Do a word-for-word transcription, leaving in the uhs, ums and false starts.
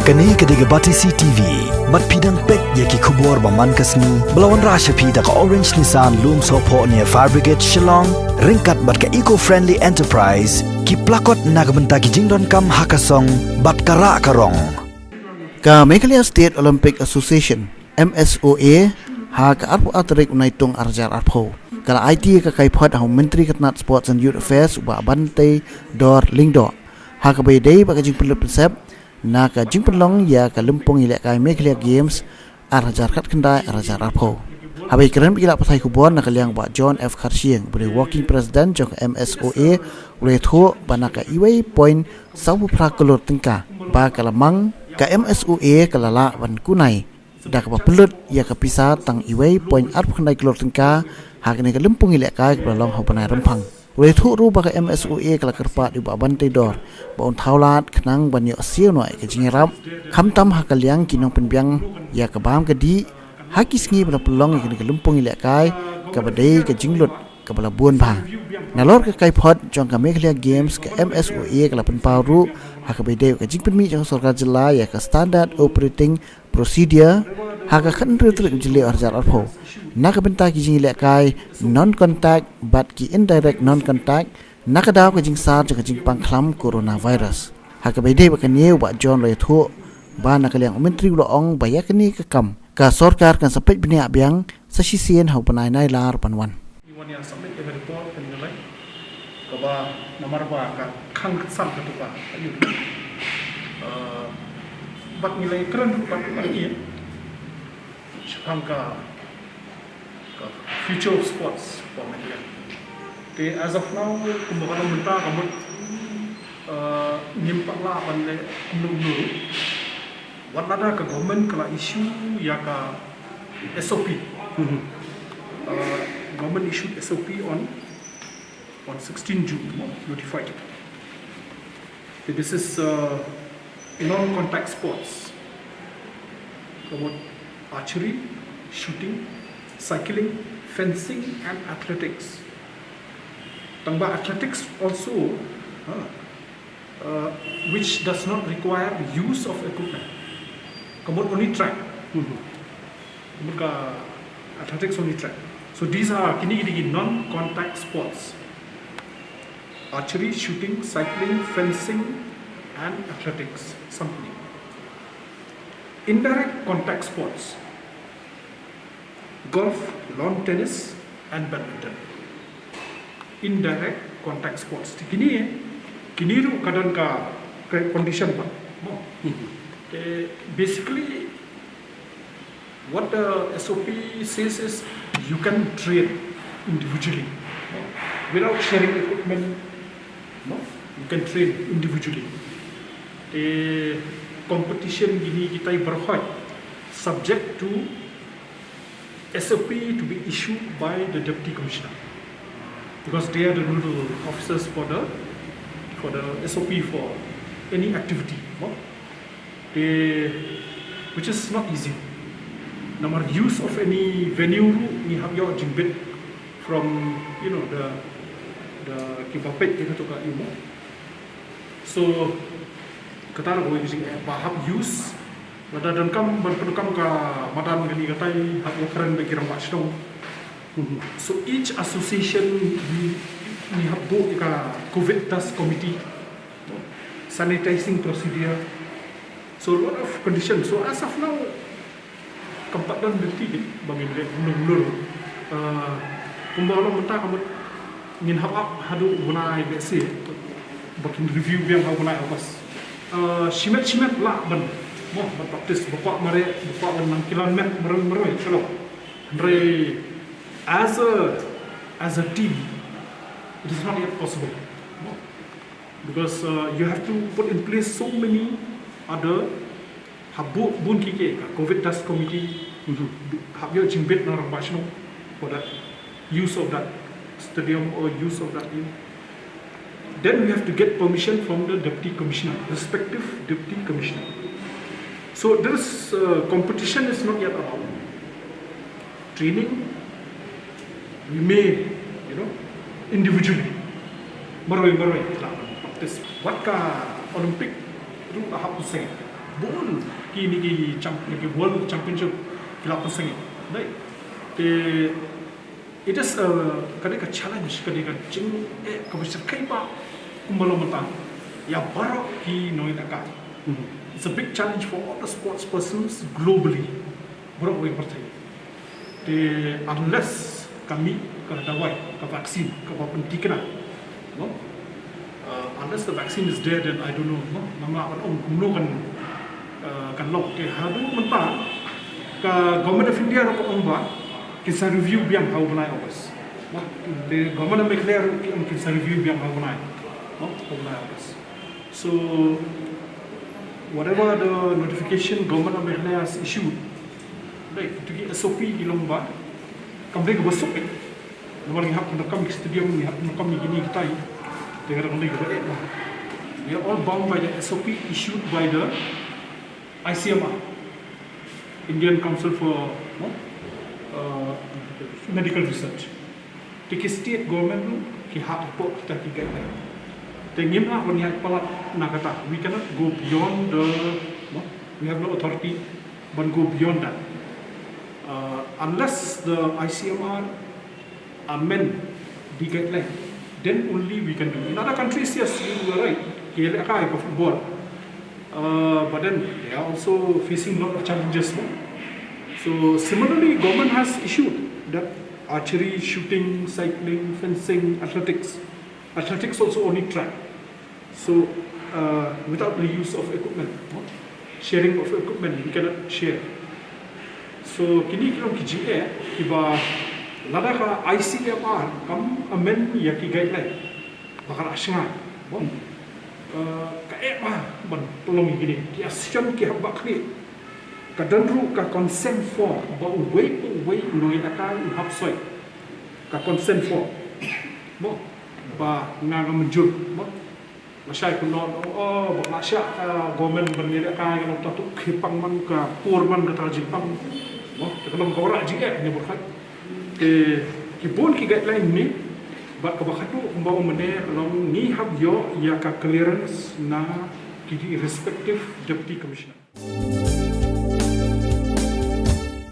Kane ka dei ka Batesi T V, bad phi dang peit ïa ki khubor ba man ka sngi, ba la wanrah sha phi da ka Orange Nissan Lumsohphoh near Fire Brigade Shillong, ryngkat bad ka Eco Friendly Enterprise, ki plakot na ka bynta ki jingdonkam ha ka song, bad ka rah ka rong. Ka Meghalaya State Olympic Association, M S O A, ha ka arphew ar tarik u Naitung ar hajar arphew, ka la aiti ïa ka kaiphod ha u Myntri ka tnat Sports and Youth Affairs u Bah Banteidor Lyngdoh, ha kaba ïadei bad ka jingpynlut pynsep na ka jingpynlong ïa ka lympung ïalehkai Meghalaya Games ar hajar khatkhyndai ar hajar arphew. Haba ïakren bad ki lad pathai khubor na ka liang u Bah John F Kharshiing, uba dei u Working President jong ka M S O A, u la ïathuh ba na ka uwei point saw phew phra klur tyngka ba ka la mang, ka M S O A ka la lah ban kunai da kaba pynlut ïa ka pisa tang uwei point arphew khyndai klur tyngka ha kane ka lympung ïalehkai kaba la long ha u bnai Rymphang. U la ïathuh ruh ba ka M S O A ka la kyrpad ïa u Bah Banteidor ba un thaw lad khnang ban ïoh siew noh ïa ka jingïarap, khamtam ha ka liang ki nongpynbiang ïa ka bam ka dih ha ki sngi ba la pynlong ïa kane ka lympung ïalehkai kaba dei ka jinglut kaba la bun bha. Nalor ka kaiphod jong ka Meghalaya Games, ka M S O A ka la pynpaw ruh ha kaba ïadei ka jingpynmih jong ka sorkar jylla ïa ka Standard Operating Procedure ha ka khathynriew tarik u Jylliew ar hajar arphew, na ka bynta ki jingïalehkai non contact bad ki indirect non contact, na ka daw ka jingsar jong ka jingpang khlam coronavirus. Ha kaba ïadei bad kane u Bah John u la ïathuh ba na ka liang u Myntri u la ong ba ïa kane ka kam ka sorkar kan sa peit bniah biang sa shisien ha u bnai Nailar ban wan. Ngi wan ïa submit ïa ka report kane ka lai kaba namar ba ka khang ka san ka tu ka ayu. Eh, bad ngi la ïakren bad ka ngi shaphang ka, ka future of sports for Meghalaya. Te as of now kumba ka long mynta ka mut, eh, ngim pat lah ban leh kumno kumno ruh. Wat lada ka government ka la issue ïa ka S O P. Mhm. Uh, government issued S O P on, on sixteen June, no? Notified. This is, uh, non-contact sports. Ka mut archery, shooting, cycling, fencing and athletics. Tang ba athletics also, ha, uh, which does not require use of equipment. Ka mut only track. Mhm. Ka mut ka athletics only track. So these are kine ki dei ki non-contact sports. Archery, shooting, cycling, fencing and athletics. Something. Indirect contact sports. Golf, lawn tennis and badminton. Indirect contact sports. Te kine, kine ruh ka don ka, ka condition ba. Mo. Mhm. Eh, basically, what the S O P says is you can train individually, no? Without sharing equipment, no? You can train individually. Eh, competition kine kita baroh hi subject to S O P to be issued by the Deputy Commissioner, because they are the nodal officers for the, for the S O P for any activity, no? They, which is not easy. Namar use of any venue ruh ngi hap ïoh jingbit from, you know, the, the kiba peit ïa kato ka, you know. So kata ruh ka jing, eh, ba hap use, lada donkam ban pyndonkam ka madan kane katai, hap ïakren bad ki rangbah shnong. So each association ngi, ngi hap buh ïa ka COVID task committee, sanitizing procedure. So a lot of conditions. So as of now, kam pat don lynti ba ngin leh kumno kumno. Ah, kumba long mynta ka mut ngin hap ap haduh u bnai, let's say, ba kin review biang ha u bnai August. Ah, shimet shimet lah ban, mo, ban practice, ba kwah mareh, ba kwah ban nang kylla met marwei marwei, shalor. Hynrei as a, as a team, it is not yet possible. Mo. Because, uh, you have to put in place so many other, hap buh bun kiei kiei, ka COVID task committee, mhm, hap ïoh jingbit na rangbah shnong for that use of that stadium or use of that, you know. Then we have to get permission from the deputy commissioner, respective deputy commissioner. So there is, uh, competition is not yet allowed. Training, we may, you know, individually. Marwei, marwei, lah practice. Wat ka Olympic ruh la hap tu seng. Bun kine ki champ, ki World Championship ki la pynsangeh. Dei. Te it is, uh, ka dei ka challenge, ka dei ka jing, eh, ka ba shyrkhei ba kumba long mynta ïa baroh ki nongïalehkai. It's a big challenge for all the sports persons globally. Baroh kawei ka pyrthei. Te unless ka mih ka dawai, ka vaccine, ka ba pynthikna, no? Uh, unless the vaccine is there, then I don't know, no? Ngam lah ban ong kumno kan, uh, kan long. Te haduh mynta ka Government of India ruh ka ong ba kin sa review biang ha u bnai August, no? Te Government of Meghalaya ruh ki ong kin sa review biang ha u bnai, no? Ha u bnai August. So whatever the notification Government of Meghalaya has issued, right, to ki S O P ki long ba kam dei kaba suk eh. Namar ngi hap ban rakam ki stadium, ngi hap ban rakam kine kitai. Te ka dang dei kaba eh ba. We are all bound by the S O P issued by the I C M R, Indian Council for, no, uh, Medical Research. Te ki state government ruh ki hap hapoh kita ki guideline. Te ngim lah ban ïaid palat na kata. We cannot go beyond the, no, we have no authority ban go beyond that. Uh, unless the I C M R amend the guideline, then only we can do. In other countries, yes, you are right, ki ïalehkai ka football. Uh, but then they are also facing lot of challenges, no? So similarly, government has issued that archery, shooting, cycling, fencing, athletics. Athletics also only track. So, uh, without the use of equipment, no? Sharing of equipment, we cannot share. So kine ki long ki jingeh kiba lada ka I C M R kam amend ïa ki guideline ba ka la shngaiñ, no? Uh, ka eh ba ban pynlong ïa kine ki association ki hap ba khlieh. Ka don ruh ka consent form ba uwei pa uwei u nongïalehkai u hap soi. Ka consent form, no? Ba nga ngam mynjur, no? Nga shai kynnoh, oh, ba nga shah ka government ban ïalehkai, nga long tatu khie pang man, ka por man, kata ka jingpang, no? Te ka long ka wanrah jingeh ne bor khat. Te ki bun ki guideline ne, bad kaba khadduh kumba ong mynne ka long ngi hap ïoh ïa ka clearance na ki respective deputy commissioner.